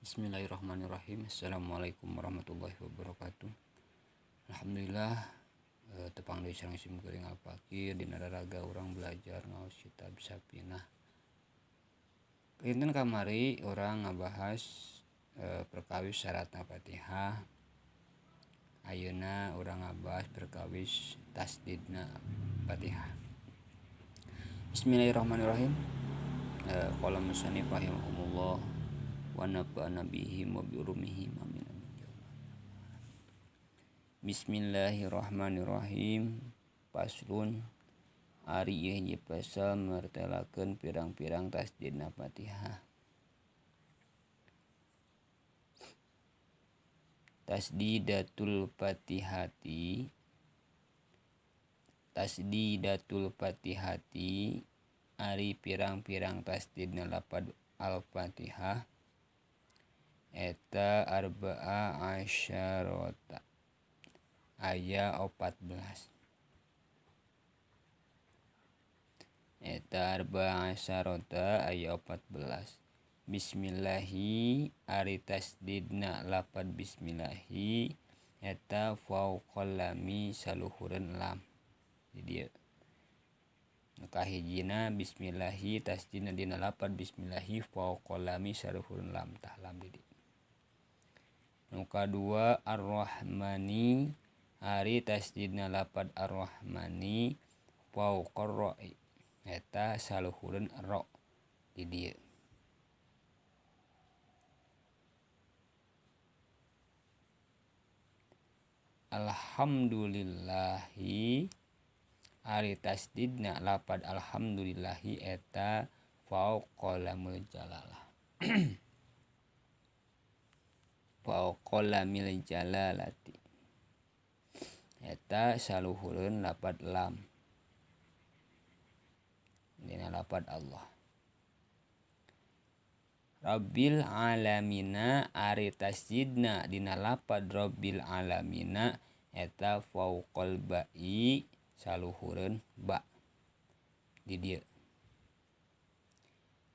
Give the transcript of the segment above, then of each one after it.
Bismillahirrahmanirrahim. Assalamualaikum warahmatullahi wabarakatuh. Alhamdulillah, tepang deui sareng sim kuring Al-Fakir dina raraga urang belajar ngaos kitab Safinah. Dinten kamari urang ngabahas perkawis syaratna Fatihah. Ayeuna urang ngabahas perkawis tasdidna Fatihah. Bismillahirrahmanirrahim. Qala musannif rahimahumullah wa nafa'ana bihim wa bi ulumihim amin amin ya Allah. Bismillahirrahmanirrahim. Faslun ari ieu hiji pasal martelakeun pirang-pirang tasdidna Fatihah. Tasdidatul Fatihati, tasdidatul Fatihati ari pirang-pirang tasdidna lapad Al-Fatihah eta arba'a asyarata aya 14. Eta arba'a asyarata aya 14. Bismillahi ari tasdidna lapad bismillahi eta fauqal lami saluhureun lam. Di dieu nu kahijina bismillahi tasdidna dina lapad bismillahi fauqal lami saluhureun lam tah lam di dieu. Nu kadua ar-Rahmani ari tasdidna lapad ar-Rahmani fauqar ra'i eta saluhureun ra di dieu. Alhamdulillahi ari tasdidna lapad alhamdulillahi eta fauqa lamul jalalah. Fauqa lamil jalalati eta saluhureun lapad lam dina lapad Allah. Rabbil alamina ari tasdidna dina lapad rabbil alamina eta fauqal ba'i saluhureun ba di dieu.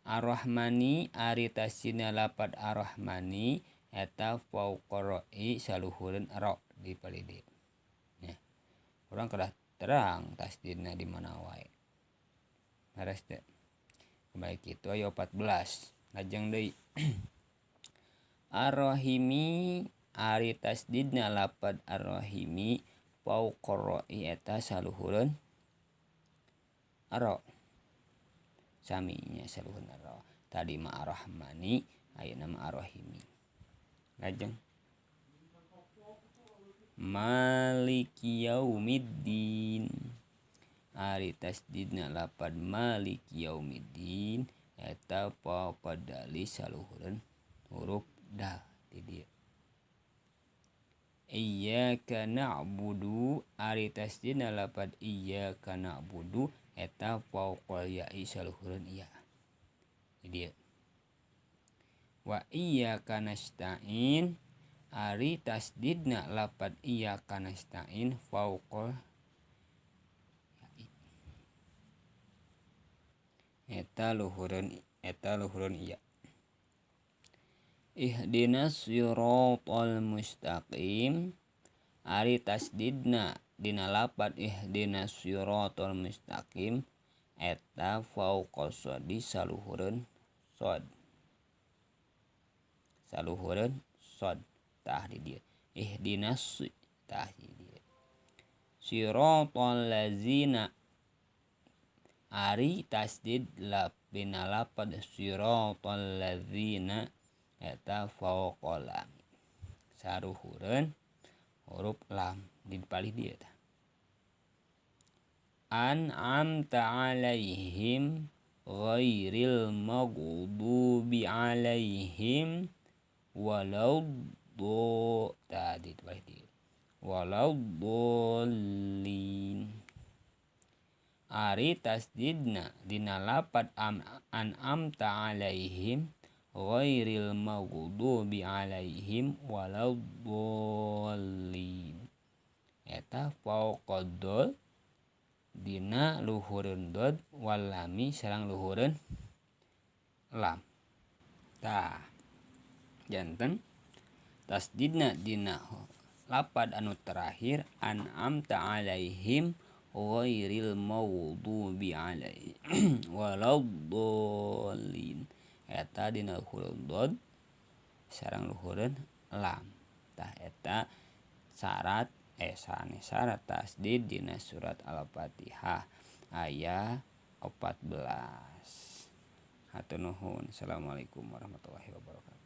Ar-Rahmani ari tasdidna lapad Ar-Rahmani eta fauqa ra'i saluhureun ra di palih dieu. Nya. Urang kedah terang tasdidna di mana wae. Beres teu? Baik kitu aya 14. Lajeng deui. Ar-Rahimi ari tasdidna lapad Ar-Rahimi fauqa ra'i eta saluhureun ra. Sami nya saluhureun ra. Tadi mah Ar-Rahmani, ayeuna mah Ar-Rahimi. Lajeng Maliki Yaumiddin ari tasdidna lapad Maliki Yaumiddin eta fauqa dali saluhureun huruf dal di dieu. Iyyaka na'budu ari tasdidna lapad iyyaka na'budu eta fauqal ya'i saluhureun ya di dieu. Wa iyyaka nasta'in ari tasdidna lapad iyyaka nasta'in fauqal ya'i eta luhureun iya. Ihdinas siratal mustaqim ari tasdidna dina lapad ihdinas siratal mustaqim eta fauqa shadi saluhureun shad. Saluhureun shad tah di dieu. Ihdinas tah di dieu. Siratal lazina ari tasdid lap dina lapad siratal lazina eta fauqa lam saruhureun huruf lam di palih dieu tah. An'amta alaihim ghairil maghdubi alaihim walau do tadi palih dieu walau dolin ari tasdidna dina lapad an'amta alaihim ghairil maghdubi alaihim walau dolin eta fauqa dol dina luhureun dod walami sareng luhureun lam. Tah Janten tasdidna dina lapad anu terakhir an'amta alaihim ghairil maghdubi alaihim waladdallin eta dina huruf dod sareng luhureun lam. Tah eta syarat sanes syarat tasdid dina surat Al-Fatihah aya 14. Hatur nuhun. Assalamualaikum warahmatullahi wabarakatuh.